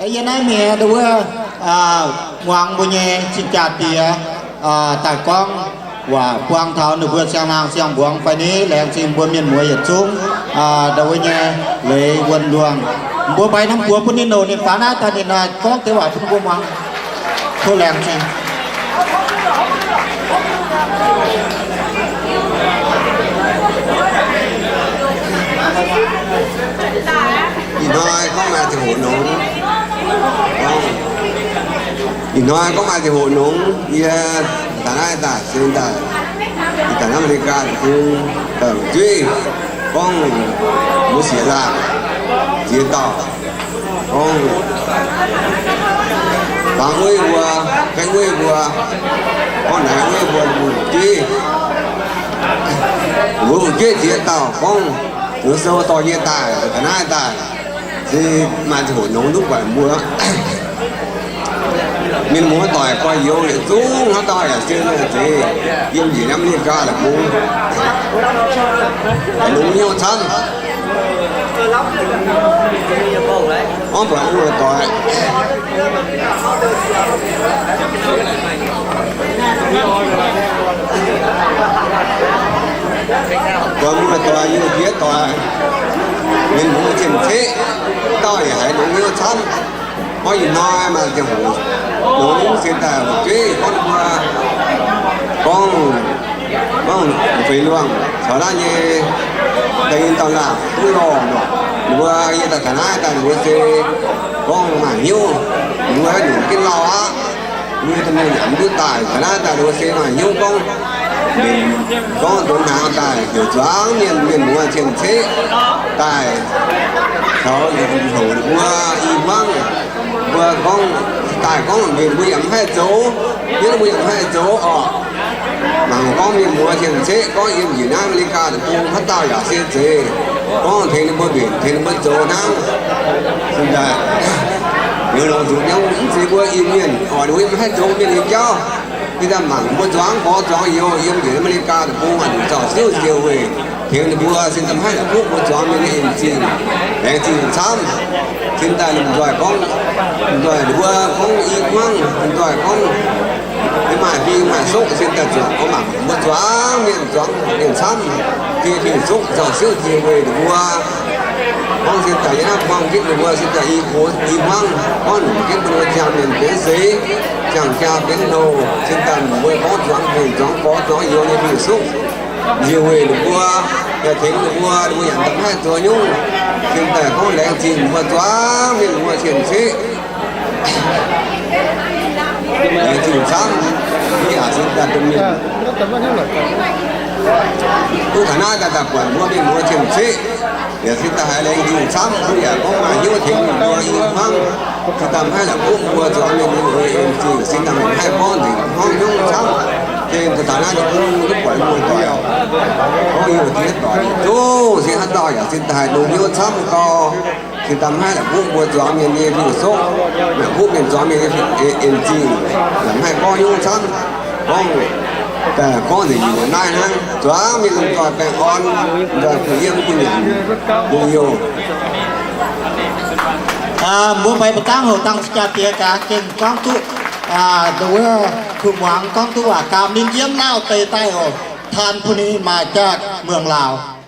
Yie naaiv mienh ndau wuov muangx mbuo nyei cing-jaa-diex daaih gorngv waac buang taux ninh mbuo siang-hnaangx siang-mbuangz fai ni, laengz zingh mbuo mienh muoz yietc zungv ndau wuov nyei leiz wuonh luangh. Mbuo mbaix norm buoz bun ninh nouc, ninh faaux naaiv daaih, ninh gorngv deix waac bun mbuo muangx. Tov laengz zingh. Ih hnoi gorngv maaih ziangh hoc nongx. Ih hnoi gorngv maaih ziangh hoc nongx, yie taux naaiv daaih, se daaih, yie taux naaiv America deic-bung, daaih jueiv gorngv mbuo sieqv laangh ziex dauh, gorngv baamz wuov mbuo, gaengh wuov mbuo, gorngv naaiv wuov mbuo, jueiv, mbuo jueiv ziex dauh gorngv, mbuo sou dorh yie daaih taux naaiv daaih, se maaih ziangh hoc nongx duqv buatc mbuo. Mienh muoz-doic gorx-youz yietc zungv haaix dauh yaac se zeiz yiem njiec America deic-bung, longx hnyouv camv. Gorngv buatc muoz-doic, buatc muoz-doic, yie jiex doic, mienh muoz cien-ceqv, dauh yaac haiz longx hnyouv camv. Gorngv ih hnoi maaih ziangh hoc nongx se daaih fu'jueiv gorngv mbuo, gorngv, gorngv feix luangh caux naaiv nyei daaih yiem dauh laangh duqv lorh nor, ninh mbuo yie daaih taux naaiv daaih ninh mbuo se gorngv maaih hnyouv, ninh mbuo nyungc jienv lauh aqv. Mbuo nyei domh mienh yaac mv duqv daaih taux naaiv daaih ninh mbuo se maaih hnyouv gorngv, mbenc gorngv donx hnaangx daaih heuc zuangx mienh, mienh muoz cien-ceqv daaih taux hoc ninh mbuo i hmuangv. Mbuo gorngv daaih gorngv mbenc mbuo yaac mv haih zoux, hiuv mbuo yaac mv haih zoux orqc. Mangc gorngv mienh muoz cien-ceqv gorngv yiem njiec naaiv America deic-bung haaix dauh yaac se zeiz gorngv tengx ninh mbuo mbenc, tengx ninh mbuo zoux hnangv. Cingx daaih liuz longc zuqc nyei mv zeiz mbuo Iu-Mienh orqc, ninh mbuo yaac mv haih zoux mienh nyei jauv. Cingx daaih mangc mbuo zuangx gorx zuangx youz yiem njiec America deic-bung aqv, ninh zaux siuv njiec weic tengx ninh mbuo, cingx daaih mv haih la'kuqv mbuo zuangx mienh nyei en-zingh, laengz zingh camv. Cingx daaih lomh nzoih gorngv, lomh nzoih ninh mbuo gorngv i hmuangv, lomh nzoih gorngv maaih fing maaih soqv, cingx daaih zuangx gorngv mangc mbuo zuangx mienh, zuangx mienh camv, fing fing soqv zaux siuv njiec weic ninh mbuo. Gorngv cingx daaih yiem naaiv buangh jienv ninh mbuo, cingx daaih i gox i hmuangv, gorngv nunc jienv mbuo nyei ziangh mienh benx seix, ziangh jaa benx nouh, cingx daaih mbuo gorngv zuangx mienh, zuangx gorx zuangx youz nyei fing soqv njiec weic ninh mbuo, yaac tengx ninh mbuo, ninh mbuo yaac mv haih zoux nyungc. Cingx daaih gorngv laengz zingh mbuo zuangx mienh muoz cien-ceqv, laengz zingh camv. Mbuo yaac cingx daaih domh mienh duqv taux naaiv daaih, daaih buatc mbuo mienh muoz cien-ceqv, yaac cingx daaih haiz laengz zingh camv. Mbuo yaac gorngv maaih hnyouv tengx ninh mbuo i hmuangv, cingx daaih mv haih la'kuqv mbuo zuangx mienh nyei en-zingh, cingx daaih mv haih gorngv nzengc hmuangv hnyouv camv. Gengh taux naaiv ninh mbuo duqv buatc muoz-doic, gorngv youz jiex doic yietc zungv, cingx haaix dauh yaac cingx daaih longx hnyouv camv gau. Cingx daaih mv haih la'kuqv mbuo zuangx mienh nyei fing soqv, la'kuqv mienh zuangx mienh nyei en-zingh, yaac mv haih gorngv hnyouv camv. Gorngv, gorngv nzengc nyungc naaiv hnangv. Zuangx mienh lomh nzoih baengh orn, lomh nzoih kuh yiem kuh nyanc, lungh youh. Mbuo mbaix mbu'zangv hoc dangh cing-jaa-diex gaax, gengh gorngv duqv, ndau wuov kuh muangx gorngv duqv waac gaam ninh yiem Laauv deic daaih oc. Taan bun ninh maaih jaax muangx Laauv.